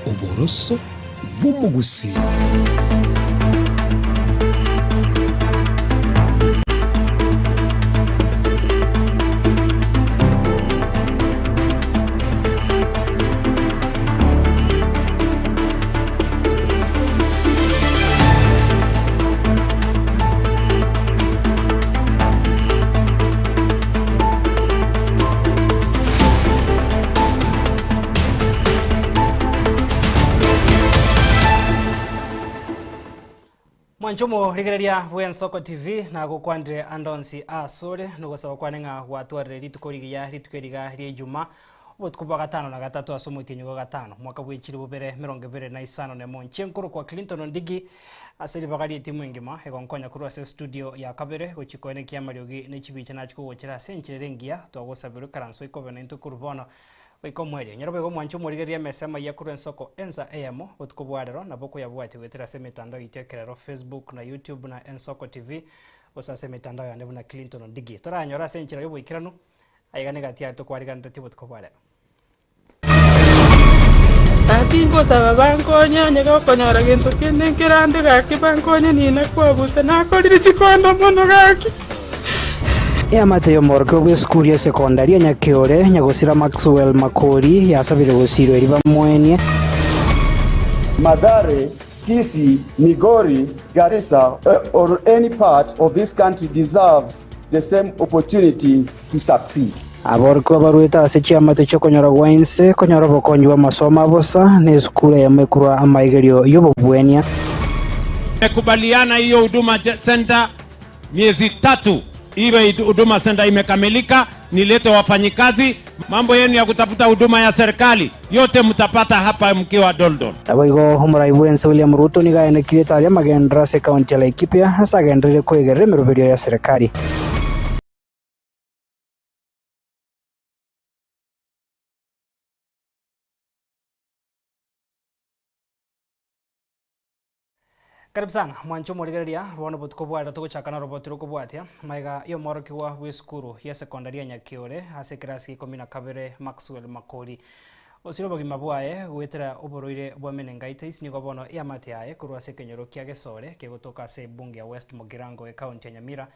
Oboroso bw'omogusii. Mwanche omorigereria bw'Ensoko TV nagokwandire ande onsi asore nogosaba kwane ng'a gwatwarire rituko rigiya rituko eriga ria Ijumaa obotuko bwa gatano na gatato ase omotienyi bwa gatano omwaka bwe chilifu bibere emerongo ebere na isano na emo. Inche nkorokwa Clinton Ondigi ase ribaga ri'etimu engima egonkonya korwa ase estudio ya kabere gochia koenekia amariogi ne chibicha nachia kogochera ase enchera ere engiya twagosabirwe ikaranso ikobe naintwe korwa bono goika omoerio. Nyora boigo mwanche omorigereria emesa amayia korwa ensoko ensa eyemo botuko bwa rero nabo okoyabwatia goetera ase emetandao yaito ekerero Facebook na YouTube na Ensoko TV gose ase emetandao yane buna Clinton Ondigi. Toranyore ase enchera y'oboikeranu Aiga negati yaye tokwariganeretie obotuko bwa rero. Gaki ngosaba bankonye onye gokonyora gento kende nkerande gaki bankonye nina kwabusa nakorire chikondo mono gaki. Eamate y'omorokigwa bw'esukuru ya sekondari ya Nyakeore, Nyagosira Maxwell Makori, yasabire gosiirwa erio bamoenie. Mathare, Kisii, Migori, Garissa or any part of this country deserves the same opportunity to succeed. Aborokigwa barwete ase chiamate chi'okonyora gwa inse konyora obokonyi bw'amasomo a bosa, na esukuru eyemo ekorwa amaigerio y'obobwenia. Tumekubaliana hiyo Huduma Center miezi tatu iwe Huduma Center imekamilika, nilete wafanyikazi. Mambo yenu ya kutafuta huduma ya serikali yote mtapata hapa mkiwa Doldol. Naboigo omorai bw'ense William Ruto nigo aenekirie tari amagenderero ase ekaunti ya Laikipia ase agendereire koigerera emeroberio ya serikali. Karibu sana mwanche omorigereria bono obotuko bwa rero togochaka noroboti rokobwatia magega y'omworokigwa bw'esukuru ya secondary ya Nyakiore ase ekerasi gia ikomi na kabere Maxwell Makori osire obogima bwaye goetera oborwaire bwa meningitis nigo bono eamate yaye korwa ase ekenyoro kia Gesore kegotoka ase ebunge ya West Mugirango ecounty ya Nyamira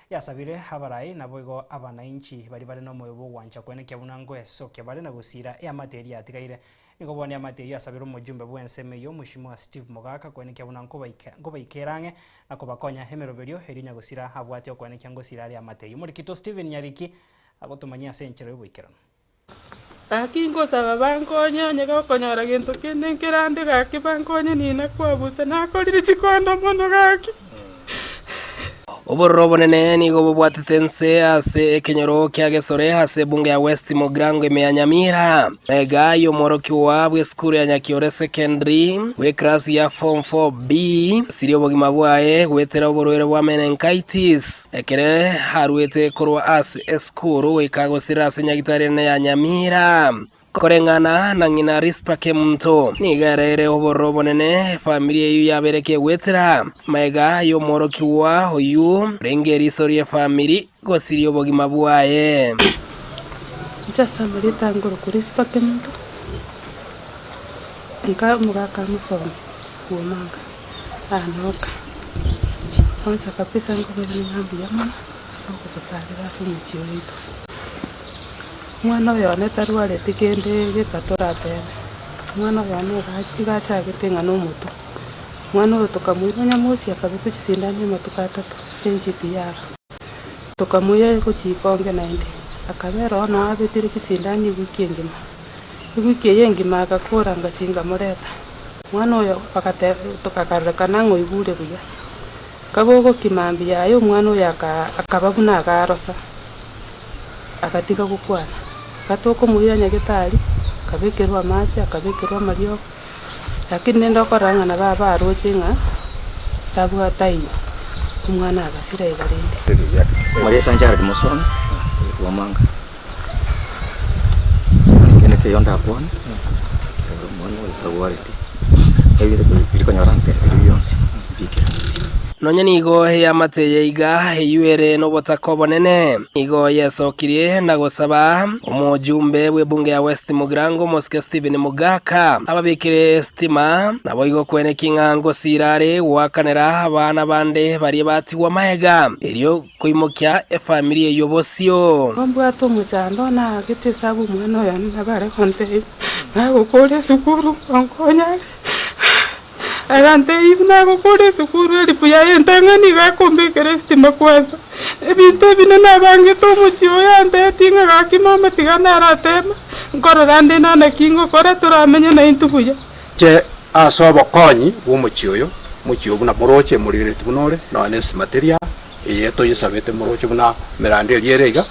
yasabire abarai naboigo abanainchi baria bare nomoyo bw'ogwancha kwenekia buna ngoesokia bare na gosira eamate eria yatigaire Nigo bono eamate eyio asabire omojumbe bw'ensemo eyio, Mweshimiwa Steve Mogaka, koenekia buna nkobaikera ang'e na kobakonya emeroberio erio nyagosira abwate okoenekia ngosira are eamate eyio. Omorikito Stephen Nyariki agotomanyia ase enchera y'oboikeranu. Gaki ngosaba bankonye onye gokonyora gento kende nkerande gaki bankonye nina kwabusa nakorire chikondo mono gaki. Obororo obonene nigo bobwatete ense ase ekenyoro kia Gesore ase ebunge ya West Mugirango ime ya Nyamira. Mega y'omworokigwa bw'esukuru ya Nyakiore Secondary bw'eclass ya Form 4B asirie obogima bwaye goetera oborwaire bwa meningitis ekere aruete korwa ase esukuru goika gosira ase nyagitari enene ya Nyamira. Koreng'ana na ng'ina Rispa Kemunto, nigo ereire obororo obonene efamiri eyio yabeire kegwetera magega y'omworokigwa oyio orenge eriso ri'efamiri gosiria obogima bwaye. Inche ase amarieta nkorokwa Rispa Kemunto, nka omogaka amosomi bw'omanga anoka. Kwanza kabisa nkobairaneria ng'a mbuya mono ase ogototarera ase omochie oito. Omwana oyo one tarwareti kende geka toratebe, omwana oyo one iga achagete ng'a nomotwe. Omwana oyo tokamoira onyamosi akabetwa chisindani amatuko atato ase NGPR. Tokamoira gochia ikonge naende, akabera oo noo abetire chisindani ewiki engima. Ewiki eyio engima agakora ngachia nkamoreta. Omwana oyo bagateba tokarorekana ng'a oigure buya. Kagogokima mbuya aye omwana oyo akaba buna agarosa. Agatiga gokwana. Gatokomoira nyagetari, akabekerwa amache, akabekerwa amariogo, lakini rende okorora ng'a nabo abaroche ng'a tabwate aiyo, omwana agasira iga rende. Marieta Jared Musoni, Bwamanga. Ekio nekio ndakwane, omwana oyo tagwareti, ebinto biri konyora ntebirie bionsi mbiikeraneti. Nonya nigo eamate eye iga eyio ere nobotaka obonene, nigo yesokirie na gosaba omojumbe bw'ebunge ya West Mugirango omosike Stephen Mogaka ababekere esitima, naboigo kweneki ng'a ngosira are goakanera abana bande baria batigwa magega erio koimokia efamiri eyio bosio. Mbwate omochando naagete esabu omwana oyone nabo are gontebia, Nagokora esukuru onkonyare. Agantebia, Buna agokora esukuru elifu yaye entang'ani iga akombekera esitima kwanza. Ebinto ebi nabangete omochie oyo antebetie ng'a gaki mama tiga naratema, nkorora nde naki ngokora toramenye naintwe buya. Inche ase obokonyi bw'omochie oyo, omochie oyo buna moroche morigereretie buna ore, nonya nesima teri aa, eye toyesabete moroche buna emerando eria ere iga.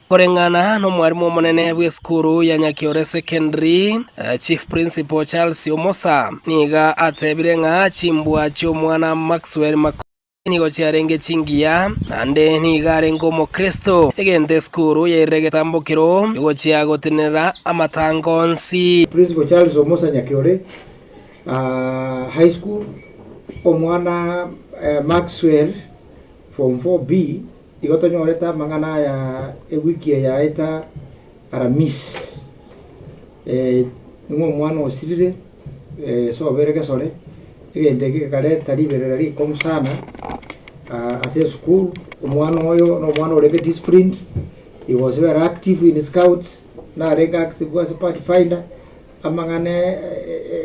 Koreng'ana nomwarimu omonene bw'esukuru ya Nyakiore Secondary, Chief Principal Charles Omosa, nigo atebire ng'a chimbwa chi'omwana Maxwell Makori nigo chiarenge chingiya, naende nigo arenge omokristo, egento esukuru yairire egetambokero gochia gotenenera amatango onsi. Principal Charles Omosa Nyakiore High School, omwana Maxwell Form 4B Igo tonyorete amang'ana aya ewiki eye yaeta Aramisi, ning'o omwana osirire, ase obere gesore, egento eke gekareta riberera rikong'u sana ase esukuru, omwana oyo na omwana orenge disciplined, he was very active in scouts, narenge active ase pathfinder, amang'ana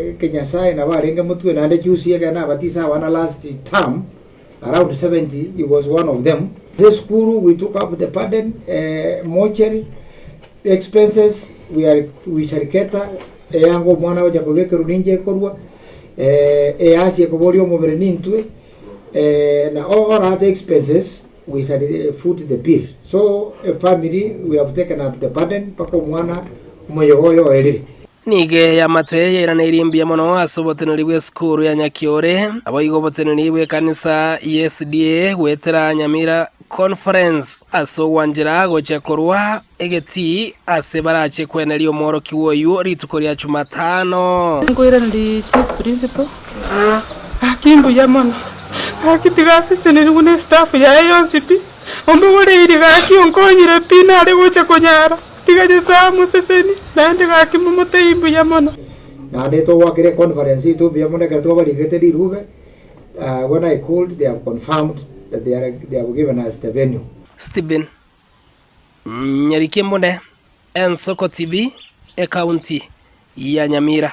ekenyasae nabo arenge motwe naende juzi ekero nabatisa abana last term. Around 70 he was one of them. Ase esukuru we took up the burden, mortuary expenses we are we shall cater, eyanga omwana agocha kobekerwa ninche ekorwa, easi ekoboria omobere nintwe, na all other expenses we shall foot the bill. So a family we have taken up the burden mpaka omwana omoyega oyo oerire. Nigo eamate yairaneirie mbuya mono ase oboteneneri bw'esukuru ya Nyakiore, naboigo oboteneneri bw'ekanisa y'SDA goetera Nyamira Conference ase ogwanchera gochia korwa egetii ase barache kweneria omworokigwa oyio rituko ria Chumatano. Nkoiraneria Chief Principal, gaki mbuya mono, gaki tiga asesenirwe buna estaff yaye yonsi pi, ombogoreirie gaki onkonyire pi nare gocha konyara. Tiga Nyasae amosesenie, naende gaki momotebie mbuya mono. Naende togwakera econference yaito mbuya mono ekero twabarigete rirube, when I called they have confirmed that they are they have given us the venue. Stephen Nyariki Mbune, Ensoko TV, Ekaunti ya Nyamira.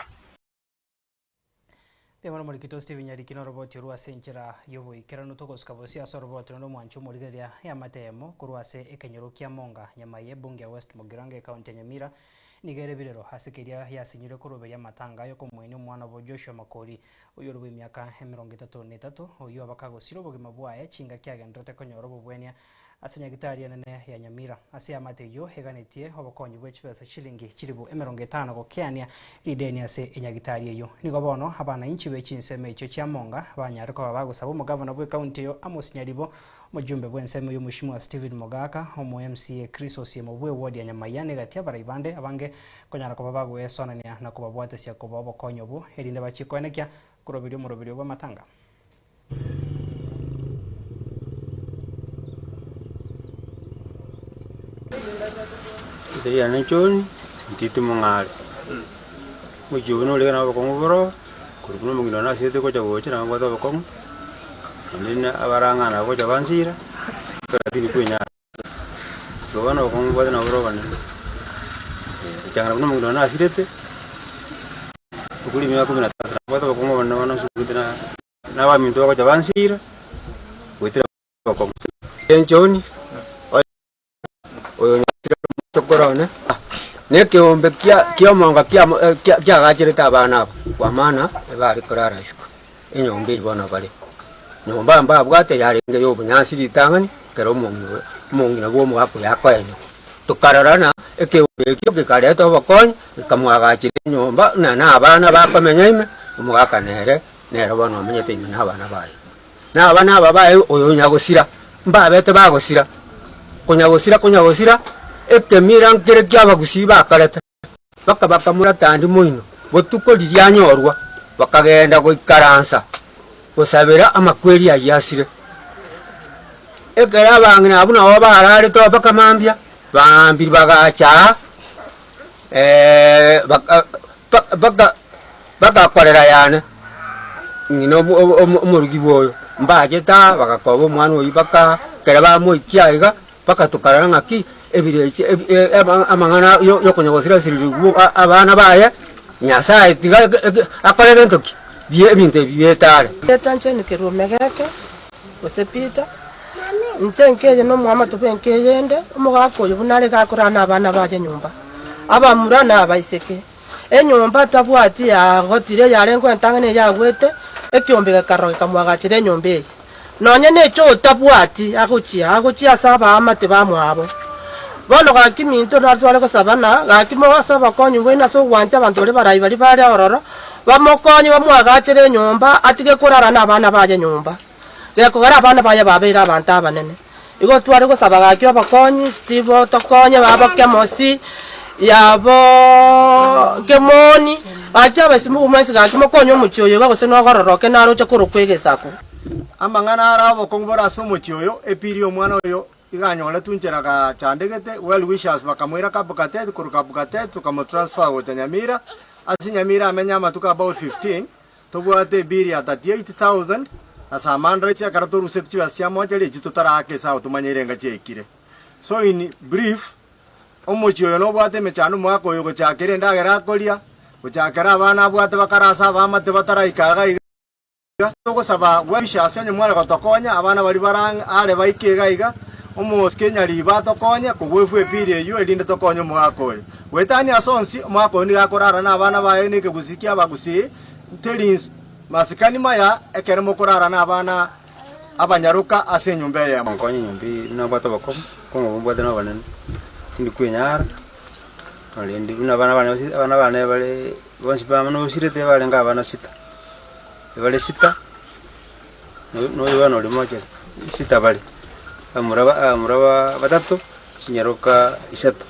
Mbuya mono Morikito Stephen Nyariki noroboti orwo ase enchera y'oboikeranu togosuka bosio ase oroboti rore omwancho omorigereria eamate eyemo korwa ase ekenyoro kia Monga Nyamai ebunge ya West Mugirango ecounty ya Nyamira nigo ere birero ase keria yasinyirwe koroberia amatanga ayokomoenia omwana obo Joshua Makori oyio ore bw'emiaka emerongo etato na etato oyio abakagosira obogima bwaye chingaki agenderete konyora obobwenia Ase nyagitari enene ya Nyamira. Ase eamate eyio eganetie obokonyi bwe chibesa chilingi chilifu 50 gokeania rideni ase enyagitari eyio. Nigo bono abanainchi be chinsemo echio chia Monga banyare koba bagosaba omogavana bwe county eyo Amos Nyaribo, omojumbe bw'ensemo eyio Mweshimiwa Stephen Mogaka, omo MCA Chris Osiemo bwe ward ya Nyamaiya na egati abarai bande abange konyara koba bagoesonania na kobabwatesia kobaa obokonyi obwo erinde bachie koenekia koroberia omoroberio bw'amatanga. Riane John, ntiti mong'are, omochie obo nore na obokong'u boro, korwa buna omong'ina one asirete gocha gocha nabo mbwate obokong'u, naende na abarang'ana nabo gocha bansira, ekero tindi kwenyara. Igo bono obokong'u mbwate nabo bore obonene, gochakera buna omong'ina one asirete, okure emiaka kumi na tatu, nabwate obokong'u obonene bono ase na. Na abaminto bagocha bansiira goetera bokong'u. John, oyo nyasira omochokoro one, na ekeombe ki'omonga kiagacherete abana aba, kwa maana ebare korara isiko, enyomba eyio bono bare. Nyomba mbabwate yarenge ya obonyansi ritang'ani, ekero omong'ina bw'omogaka oyo akoenigwa. Tokarorana ekeombe ekio gekareta obokonyi, gekamoagachera enyomba, na abana bakomenya ime, omogaka nere Nere bono omenyete ime nabana baye. Na abana aba baye oyo nyagosira, mbabete bagosira, konyagosira konyagosira, ekemira nkere ki'abagusii bakarete, bakabakamura tandi moino, botuko riria anyorwa, bakagenda goikaransa gosabera amakweri ayio asire. Ekero abang'ina abwo nabo bararete oo mpaka mambia, baambiri bagacha aa, baka baka bagakorera yane ng'ina omorugi bwa oyo. Mbachete aa bagakoba omwana oyio mpaka ekero bamoikia aiga, mpaka tokarora ng'aki ebirecha amang'ana yokonya gosirasirigwa abana baye, Nyasaye tiga akore gento ki? Ebinto ebi bietare. Erieta Jane Kerumo Egeke, gose Peter, inche nkeye na omoamate bw'enka eyende, omogaka oyo buna arenge akorara na abana baye nyomba, abamura na abaiseke. Enyomba tabwati yagotire yarenge entang'ani eyagwete, ekiombe gekarora gekamwagachera enyomba eye. Nonya necho otabwati agochia, agochia ase abaamate bamwabo. Bono gaki minto natware gosabana, gaki moase obokonyi bwaino ase ogwancha abanto baria barai baria bare ororo, bamokonye bamwagachere enyomba, atige korara nabana baye nyomba. Gekogera abana baye babeire abanto abanene. Igo tware gosaba gaki obokonyi, Steve otokonye, babo Kemosi, yaboo Kemoni, gaki abaisimugu mwensi gaki mokonye omochie oyo iga gose nogororoke naroche korokwa egesaku. Amang'ana are obokong'u bore ase omochie oyo, epiri y'omwana oyo iga anyoretwe inchera gachandegete, well wishers bakamoira Kapkatet, korwa Kapkatet tokamotransfer gocha Nyamira, ase Nyamira amenye amatuko about 15, Tobwate ebill ya 38,000 na some hundreds ekero torusetie chibesa chia mochari echio totaraaka esabu tomanye erenga chiaikire. So in brief, omochie oyo nobwate emechando omogaka oyo gochakera endagera akoria, gochakera abana abwate bakare ase abaamate bataraika iga iga, togosaba well wishers onye mware gotokonya abana baria bare are baike iga iga, omosike nyaribo atokonye kogwefwa ebill eyio erinde tokonye omogaka oyo. Goetania ase onsi, omogaka oyo nigo akorara nabana baye nekegusi ki'abagusii, teri masikani maya ekero mokorara nabana abanyaroka ase enyomba eyemo. Nkonye enyomba eye buna mbwate obokong'u, obokong'u obo mbwate nobonene, tindi kwenyara, korende buna abana bane bonsi abana bane bare bonsi bamo nosirete barenge abana sita, bare sita, na oyo bono ore mochari, sita bare, abamura ba abamura ba batato, chinyaroka isato.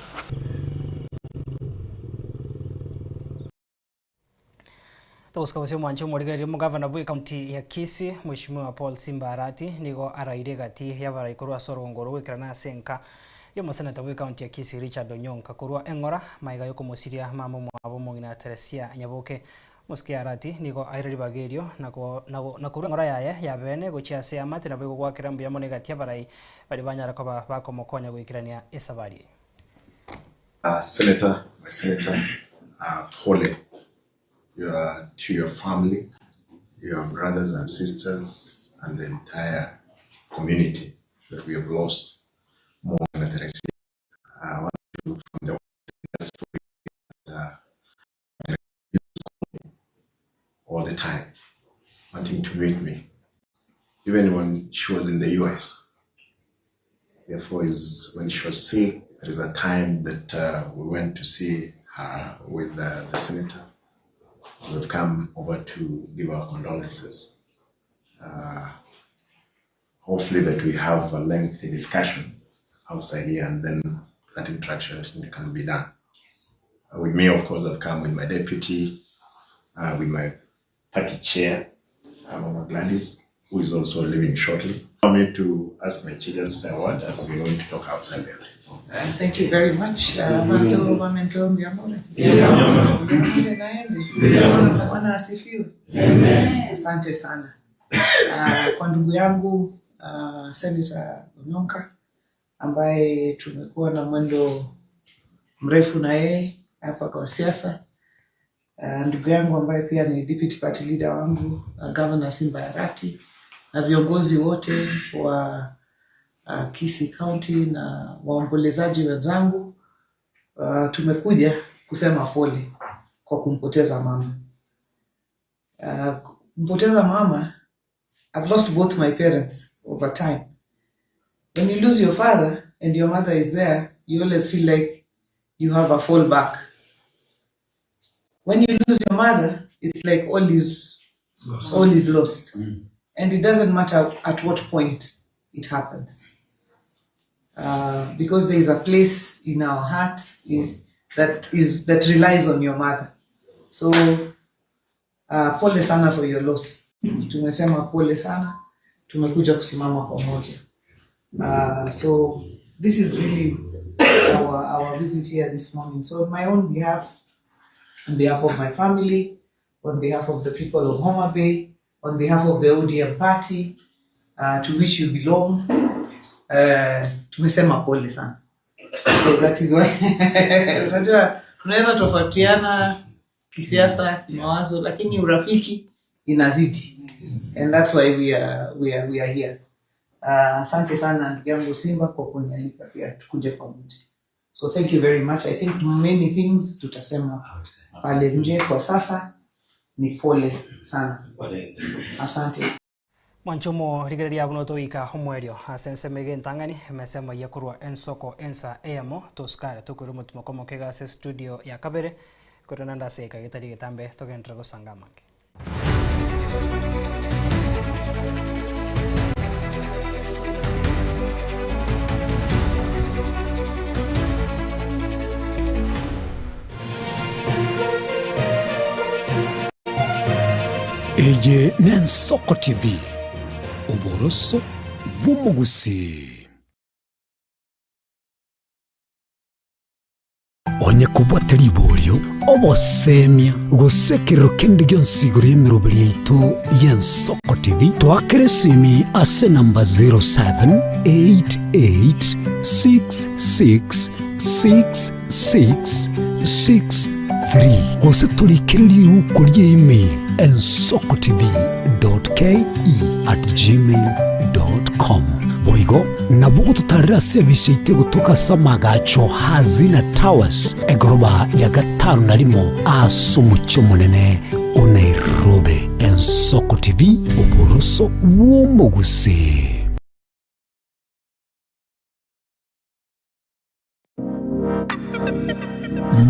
Togosika gose omwanche omorigereria omogavana bwe ekaunti ya Kisii Mheshimiwa Paul Simba Arati nigo araire egati y'abarai korwa ase orogongo oro goikerana ase enka y'omoseneta bwe ekaunti ya Kisii Richard Onyonka korwa eng'ora magega yokomosiria mama omwabo omong'ina Teresia Nyaboke. Omosike Arati nigo aire ribaga erio na na korwa eng'ora yaye ya bene gochia ase eamate naboigo goakera mbuya mono egati y'abarai baria banyara koba bakomokonya goikerania esabari eye. Senator, my senator, pole your, to your family, your brothers and sisters and the entire community that we have lost Mwana Teresia. I want to, from the diaspora, all the time, wanting to meet me, even when she was in the US. Therefore, is when she was sick, there is a time that we went to see her with the senator. We've come over to give our condolences. Hopefully that we have a lengthy discussion outside here and then that interaction can be done. With me, of course, I've come with my deputy, with my party chair, Mama Gladys, who is also leaving shortly. Allow me to ask my chair just to say a word as we're going to talk outside there. Thank you very much. Manto Mamento Mbiamore. Bwana asifiwe. Asante sana. Kwa ndugu yangu Senator Onyonka ambaye tumekuwa na mwendo mrefu na yeye hapa kwa siasa. Ndugu yangu ambaye pia ni deputy party leader wangu Governor Simba Arati na viongozi wote wa Kisii County na waombolezaji wenzangu, tumekuja kusema pole kwa kumpoteza mama. Kumpoteza mama, I've lost both my parents over time. When you lose your father and your mother is there, you always feel like you have a fallback. When you lose your mother, it's like all is lost. And it doesn't matter at what point it happens. Because there is a place in our hearts that relies on your mother. So pole sana for your loss. Tumesema pole sana, tumekuja kusimama pamoja. So this is really our, our visit here this morning. So on my own behalf, on behalf of my family, on behalf of the people of Homa Bay, on behalf of the ODM party to which you belong, tumesema pole sana. So that is why unajua tunaweza tofautiana kisiasa, kimawazo, lakini urafiki inazidi. And that's why we are here. Asante sana ndugu yangu Simba kwa kunialika pia tukuje pamoja. So thank you very much. I think many things tutasema pale nje. Kwa sasa ni pole sana. Asante. Mwanchomo rigereria buno toika omwerio ase ensemo iga entang'ani emesemo ya korwa ensoko ensa eyemo tosikare tokoira omotimo komoke ase studio ya kabere korwa naende ase eka getari getambe togenderere gosanga amange. Eye n'Ensoko TV, oboroso bw'omogusii. Onye kobwate riborio, obosemia, gose ekerero kende gionsi igoro y'emeroberi yaito y'Ensoko TV, toakere esimi ase enamba 0788666663 gose torikere riuko ria email ensokotv.ke@gmail.com. Boigo nabo ogototarera ase ebise yaito egotoka ase amagacho Hazina Towers, egoroba ya gatano na rimo ase omochie omonene o Nairobi. Ensoko TV, oboroso bw'omogusii.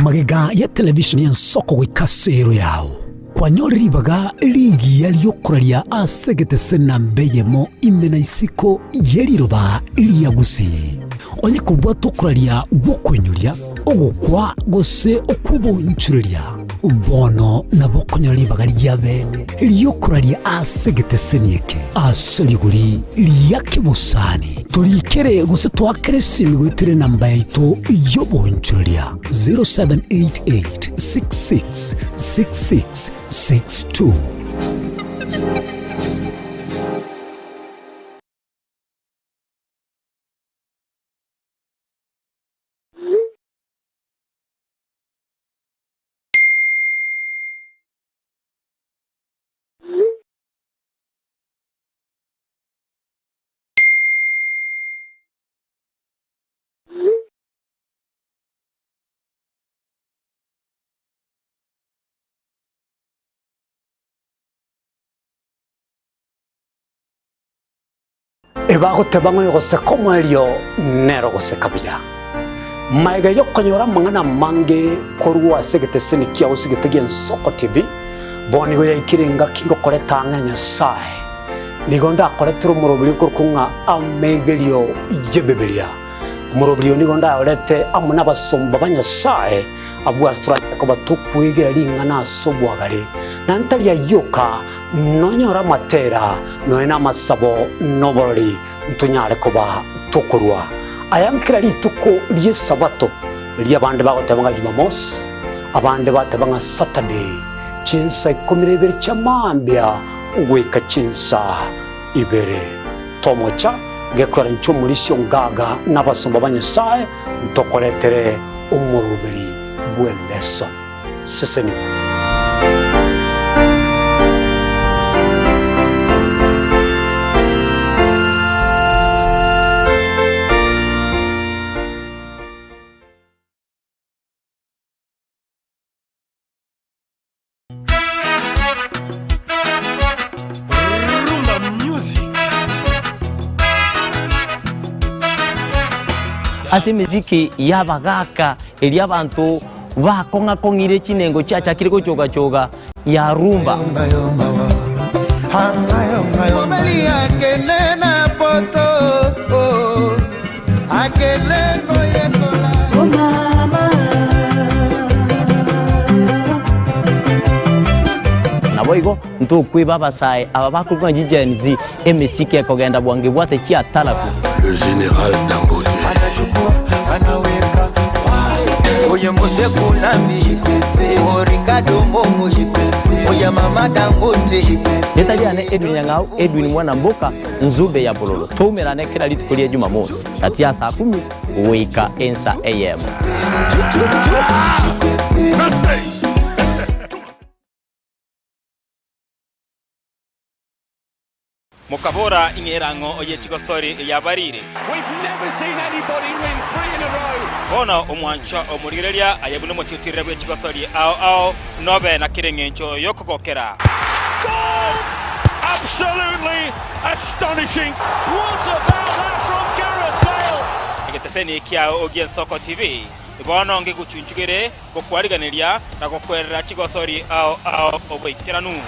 Magega ya televisheni y'ensoko goika ase ero yao, kwanyore ribaga rigiya ri'okoraria ase egetese namba eyemo ime na isiko ye riroba ria Gusii. Onye kobwata okoraria gw'okoinyoria, ogokwa gose okw'obonchureria, bono nabo okonyora ribaga ria bene ri'okoraria ase egeteseni eke ase rigori ria kebosani. Torikere gose toakere esimi goetera enamba yaito y'obonchoreria 0788 66 66 62. Ebagoteba ng'a oyogoseka omoerio nere ogoseka buya. Magega y'okonyora amang'ana amange korwa ase egeteseni kiao ase egete gi'Ensoko TV, bono nigo yaikire engaki ngokoreta ang'e Nyasae. Nigo ndakoretere omoroberi okorokwa ng'a Amegerio y'Ebibilia. Omoroberi oyo nigo ndayorete amo nabasomba ba Nyasae, abwo ase toranyare koba tokwegera ring'ana ase obwagare, na ntari ayio oka, Nonyore amatera, nonya namasabo, na oborori, ntonyare koba tokorua aya nkera rituko ri'Esabato, riria abande bagoteba ng'a Jumamosi, abande bateba ng'a Saturday, chinsa ikomi na ibere chia mambia goika chinsa ibere. Tomocha gekwera inche omorisia ongaga na abasomba ba Nyasae, ntokoretere omoroberi bw'eleson. Sesenigwa. Rumba music. Ase emesiki y'abagaaka eria abanto bakong'a-kong'ire chinengo chiachakire gochoga-choga ya rumba. Mobali akende na poto oh, akende koyekola. Oh, mama. Naboigo ntokweba abasae aba bakorokwa ng'a chiGen Z, emesiki ekogenda bwango ebwate chiataraku. Le général Dangote. Anachukua, anaweka Oye Mose Kunambi, o Ricardo Momo, oye Mama Dangote. Nitariane Edwin Nyang'au, Edwin Mwana Mboka, Nzube ya Bololo. Twaumerane kera rituko ria Jumamosi gati ya saa kumi goika ensa eyemo. Mokabora, Ing'erang'o ye chigosori yabarire. Bono omwanchwa omorigereria aye buna omotiutirire bwe chigosori ao ao, nobe na kera engencho y'okogokera. Egeteseni kiao gi'Ensoko TV bono ngegochunchugere gokwariganeria na gokwerera chigosori ao ao oboikeranu.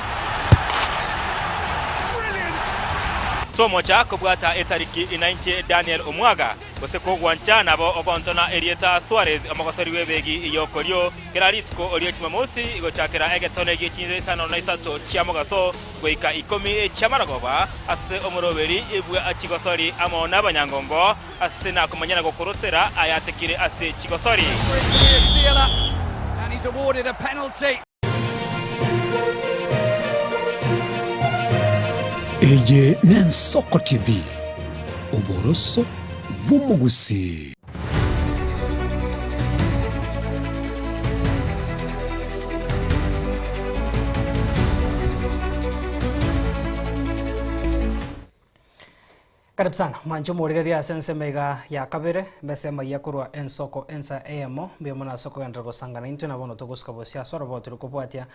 Tomocha kobwata etariki inainche Daniel Omwaga, gose kogwancha nabo ogontona erieta Suarez omogosori bw'ebegi y'okorio kera rituko rie Jumamosi gochakera egetone gie chinsa isano na isato chia mogaso goika ikomi chi'amaragoba ase omoroberi bwa chigosori amo nabanyangongo Ase nakomanya na gokorosera ayatekire ase chigosori. Eye n'Ensoko TV, oboroso bw'omogusii. Karibu sana mwanche omorigereria ase ensemo iga ya kabere, emesemo eyia korwa ensoko ensa eyemo, mbuya mono ase okogenderera gosangana intwe na bono togosuka bosio ase oroboti rokobwatia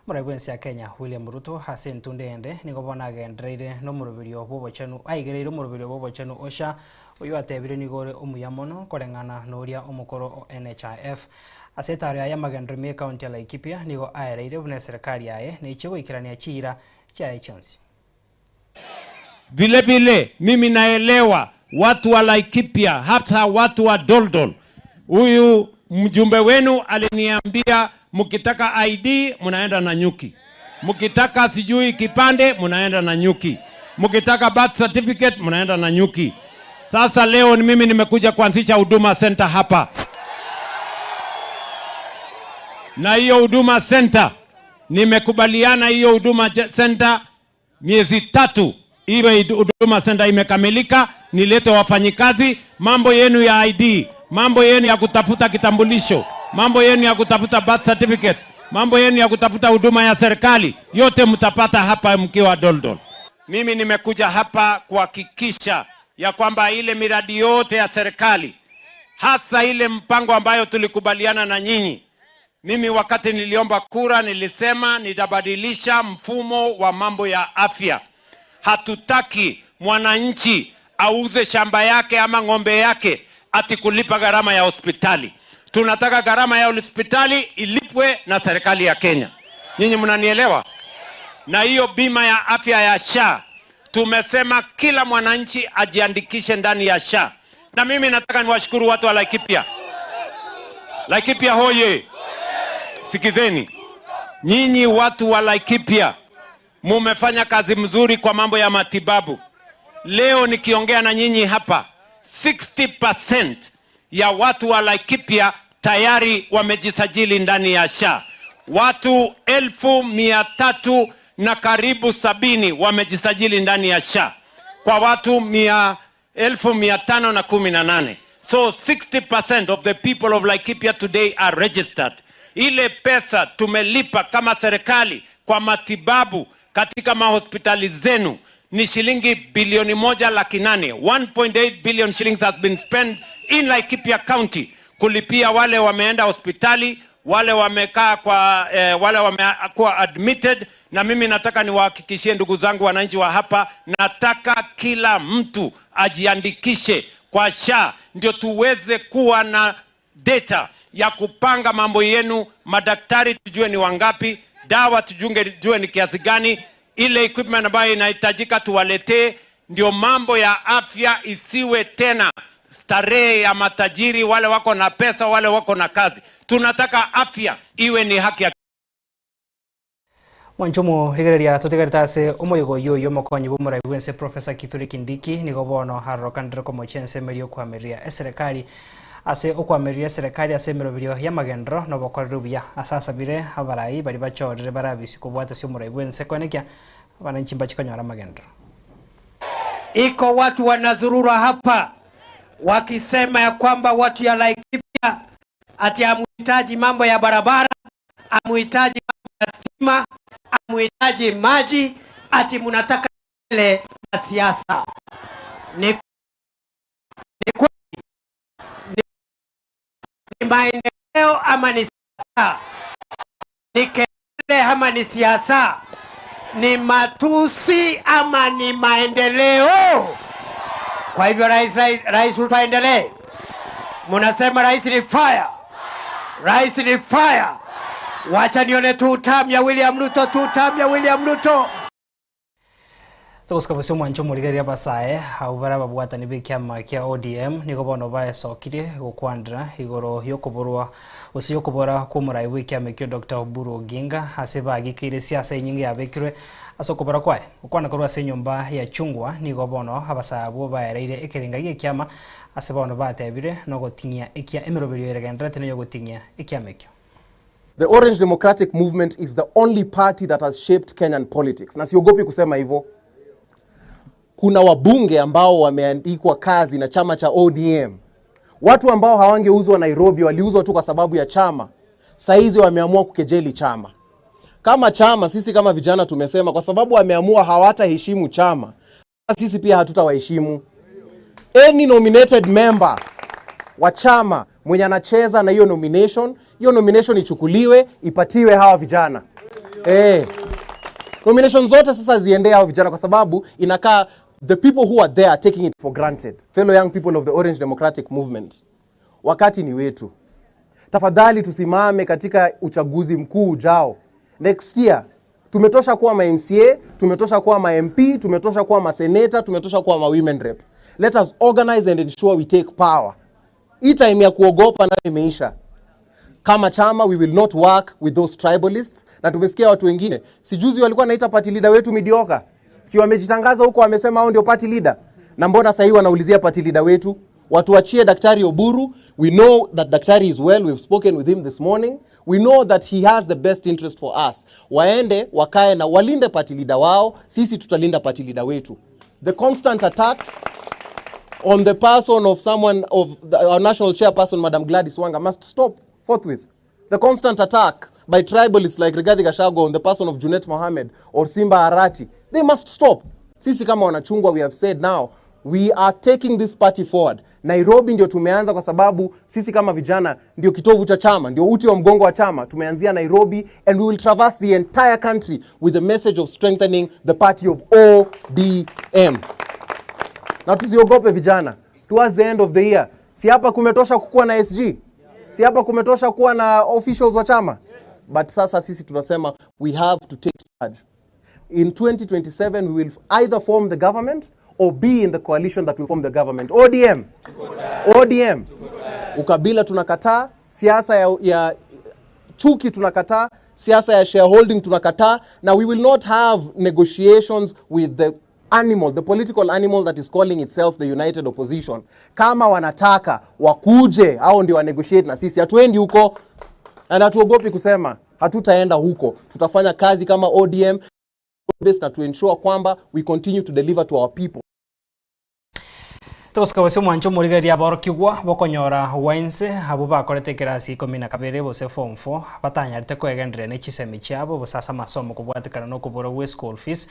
omorai bwensi ya Kenya William Ruto ase entunda eyende nigo bono agendereire nomoroberio bwobochenu aigereire omoroberio bwobochenu Usher oyio atebire nigo ore omuya mono koreng'ana noria omokoro o NHIF. Ase etaro yaye amagenderero ime ekaunti ya Laikipia nigo aereire buna eserekari yaye neiche goikerania chiira chiaye chionsi. Vile vile mimi naelewa watu wa Laikipia, hata watu wa Doldol. Huyu mjumbe wenu aliniambia mkitaka ID mnaenda na nyuki, mkitaka sijui kipande mnaenda na nyuki, mkitaka birth certificate mnaenda na nyuki. Sasa leo ni mimi nimekuja kuanzisha Huduma Center hapa, na hiyo Huduma Center nimekubaliana hiyo Huduma Center miezi tatu iwe Huduma Center imekamilika, nilete wafanyikazi. Mambo yenu ya ID, mambo yenu ya kutafuta kitambulisho, mambo yenu ya kutafuta birth certificate, mambo yenu ya kutafuta huduma ya serikali, yote mtapata hapa mkiwa Doldol. Mimi nimekuja hapa kuhakikisha ya kwamba ile miradi yote ya serikali, hasa ile mpango ambayo tulikubaliana na nyinyi mimi wakati niliomba kura nilisema nitabadilisha mfumo wa mambo ya afya. Hatutaki mwananchi auze shamba yake ama ng'ombe yake ati kulipa gharama ya hospitali. Tunataka gharama ya hospitali ilipwe na serikali ya Kenya. Nyinyi mnanielewa? Na hiyo bima ya afya ya SHA tumesema kila mwananchi ajiandikishe ndani ya SHA. Na mimi nataka niwashukuru watu wa Laikipia. Laikipia hoye! Sikizeni, nyinyi watu wa Laikipia mumefanya kazi mzuri kwa mambo ya matibabu. Leo nikiongea na nyinyi hapa, 60% ya watu wa Laikipia tayari wamejisajili ndani ya SHA. Watu elfu mia tatu na karibu sabini wamejisajili ndani ya SHA kwa watu mia, elfu mia tano na kumi na nane. So 60% of the people of Laikipia today are registered. Ile pesa tumelipa kama serikali kwa matibabu katika mahospitali zenu ni shilingi bilioni moja laki nane. 1.8 billion shillings has been spent in Laikipia County kulipia wale wameenda hospitali, wale wamekaa kwa eh, wale wamekuwa admitted. Na mimi nataka niwahakikishie ndugu zangu wananchi wa hapa, nataka kila mtu ajiandikishe kwa SHA ndio tuweze kuwa na data ya kupanga mambo yenu, madaktari tujue ni wangapi, dawa tujunge, tujue ni kiasi gani, ile equipment ambayo inahitajika tuwaletee, ndio mambo ya afya isiwe tena starehe ya matajiri, wale wako na pesa, wale wako na kazi. Tunataka afya iwe ni haki ya Mwanche omorigereria totigarete ase omoyega oyio oyio omokonyi bw'omorai bw'ense Professor Kithure Kindiki nigo bono arorokanire komochia ensemo eria okoamereria eserekari ase okoamereria eserekari ase emeroberio y'amagenderero na obokoreri obuya ase asabire abarai baria bachorire bare abisi kobwatesia omorai bw'ense koenekia abananchi mbachi konyora amagenderero. Iko watu wanazurura hapa wakisema ya kwamba watu ya Laikipia ati hamuhitaji mambo ya barabara, hamuhitaji mambo ya stima, hamuhitaji maji, ati munataka ile na siasa. Ni, ni kweli ni, ni maendeleo ama ni siasa? Ni kelele ama ni siasa? Ni matusi ama ni maendeleo? Kwa hivyo rais, rais, rais Ruto aendelee. Munasema rais ni fire, rais ni fire. Wacha nione tu term ya William Ruto, tu term ya William Ruto. Togosika bosio omwancho omorigereria abasae abwo bare ababwatani b'ekiama kia ODM nigo bono baesokirie gokwandera igoro yokoborwa gose yokobora kw'omorai bw'ekiama ekio Dr Oburu Oginga ase bagikeire siasa enyinge yabekirwe ase okobora kwaye. Gokwana korwa ase enyomba ya Chungwa nigo bono abasae abwo baereire ekerenga gi'ekiama ase bono batebire nogoting'ia ekia emeroberio eregenderete neyogoting'ia ekiama ekio. The Orange Democratic Movement is the only party that has shaped Kenyan politics. Na siogopi kusema hivyo. Kuna wabunge ambao wameandikwa kazi na chama cha ODM. Watu ambao hawangeuzwa Nairobi waliuzwa tu kwa sababu ya chama. Saizi wameamua kukejeli chama. Kama chama, sisi kama vijana tumesema kwa sababu wameamua hawataheshimu chama, sisi pia hatutawaheshimu. Any nominated member wa chama mwenye anacheza na hiyo nomination, hiyo nomination ichukuliwe ipatiwe hawa vijana eh. Nomination zote sasa ziendee hawa vijana, kwa sababu inakaa the people who are there are taking it for granted. Fellow young people of the Orange Democratic Movement, wakati ni wetu. Tafadhali tusimame katika uchaguzi mkuu ujao next year. Tumetosha kuwa ma MCA, tumetosha kuwa ma MP, tumetosha kuwa ma senator, tumetosha kuwa ma women rep. Let us organize and ensure we take power. Hii time ya kuogopa nayo imeisha. Kama chama we will not work with those tribalists. Na tumesikia watu wengine sijuzi walikuwa naita party leader wetu midioka, si wamejitangaza huko, wamesema hao ndio party leader. Na mbona sasa hivi wanaulizia party leader wetu? Watuachie Daktari Oburu. We know that Daktari is well, we've spoken with him this morning. We know that he has the best interest for us. Waende wakae na walinde party leader wao, sisi tutalinda party leader wetu. The constant attacks on the person of someone of the, our national chairperson Madam Gladys Wanga must stop forthwith. The constant attack by tribalists like Rigathi Gachagua on the person of Junet Mohammed or Simba Arati, they must stop. Sisi kama wanachungwa we have said now we are taking this party forward. Nairobi ndio tumeanza kwa sababu sisi kama vijana ndio kitovu cha chama, ndio uti wa mgongo wa chama. Tumeanzia Nairobi and we will traverse the entire country with the message of strengthening the party of ODM. Na tusiogope vijana. Towards the end of the year, si hapa kumetosha kukuwa na SG? Si hapa kumetosha kuwa na officials wa chama? But sasa sisi tunasema we have to take charge. In 2027 we will either form the government or be in the coalition that will form the government. ODM. ODM. Ukabila tunakataa, siasa ya, ya chuki tunakataa, siasa ya shareholding tunakataa, na we will not have negotiations with the animal, the political animal that is calling itself the United Opposition. Kama wanataka wakuje, hao ndio wanegotiate na sisi. Hatuendi huko na hatuogopi kusema hatutaenda huko. Tutafanya kazi kama ODM na to ensure kwamba we continue to deliver to our people. Togosika gose omwancho omorigereria aborokigwa bokonyora wainse abo bakorete ekerasi ikomi na kabere gose form 4 batanyarete koegendereria na chisemi chiabo gose ase amasomo kobwatekana na okobora gwa eschool fees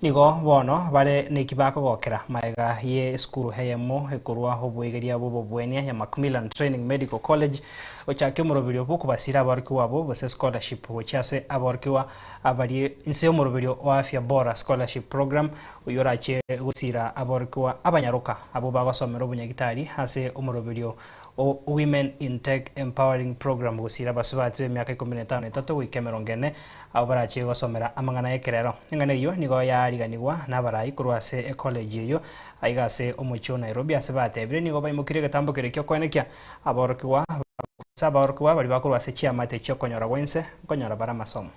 nigo bono bare neki bakogokera maega ye esukuru eyemo ekorwa oboigeria bwa obobwenia ya Macmillan Training Medical College gochakia omoroberio bwa okobasira aborokigwa abwo gose scholarship gochia ase aborokigwa abarie inse omoroberio o afya bora scholarship program oywo orachie gosira aborokigwa abanyaroka abo bagosomera obonyagitari ase omoroberio o Women in Tech Empowering Program gosira abasubati ba emiaka 13 goika 40 abo barachie gosomera amang'ana ya ekerero. Eng'ana eywo nigo yariganigwa na abarai korwa ase ecollege eywo aiga ase omochie o Nairobi ase batebire nigo baimokirie egetambo keria kia okoenekia aborokigwa gose aborokigwa baria bakorwa ase chiamate chia okonyora gwa inse nkonyora bare amasomo.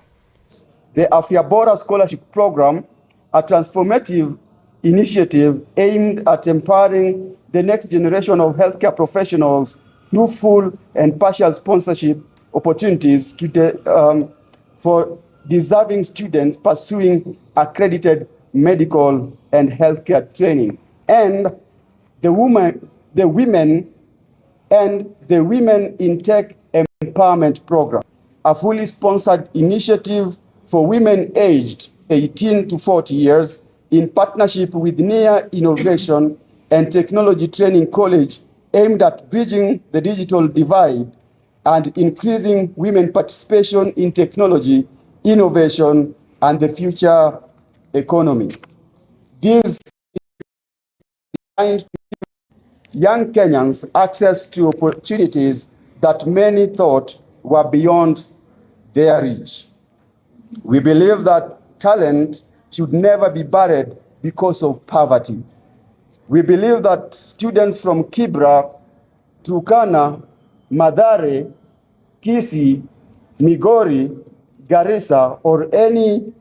the Afya Bora Scholarship Program, a transformative initiative aimed at empowering the next generation of healthcare professionals through full and partial sponsorship opportunities to the, for deserving students pursuing accredited medical and healthcare training. And the woman, the women and the Women in Tech Empowerment Program, a fully sponsored initiative for women aged 18 to 40 years in partnership with NIA Innovation and Technology Training College aimed at bridging the digital divide and increasing women participation in technology, innovation, and the future economy. This designed to give young Kenyans access to opportunities that many thought were beyond their reach. We believe that talent should never be buried because of poverty. We believe that students from Kibra, Turkana, Mathare, Kisii, Migori, Garissa, or any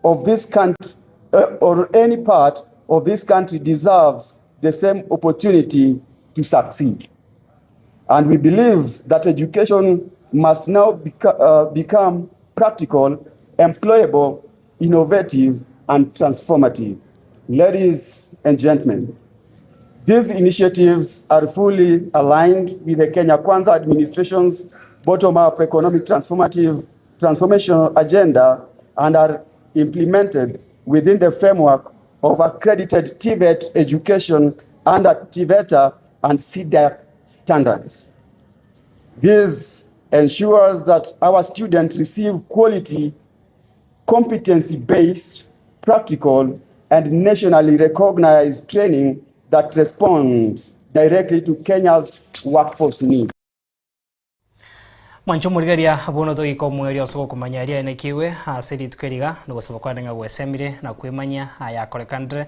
of this country, or any part of this country deserves the same opportunity to succeed. And we believe that education must now become practical, employable, innovative, and transformative. Ladies and gentlemen, these initiatives are fully aligned with the Kenya Kwanza administration's bottom-up economic transformative transformation agenda and are implemented within the framework of accredited TVET education under TVETA and CDAC standards. This ensures that our students receive quality, competency-based, practical, and nationally recognized training that responds directly to Kenya's workforce needs. Mwanche omorigereria bono togoika omoerio ase ogokomanya aria aenekiwe ase rituko eri iga, nogosaba kwane ng'a gwesemire na kwemanyia aya akorekanire.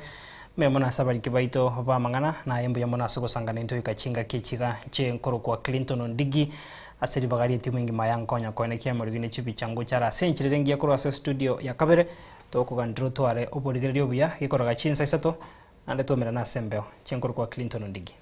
Mbuya mono ase abariki baito b'amang'ana, naye mbuya mono ase ogosangana intwe goika chingaki echi iga inche nkorokwa Clinton Ondigi ase ribaga ri'etimu engima yankonya koenekia amarigo ne chibicha ngocha are ase enchera ere engiya korwa ase estudio ya kabere, tokoganera otware oborigereria obuya gekoraga chinsa isato, naende twaumerane ase embeo. Inche nkorokwa Clinton Ondigi.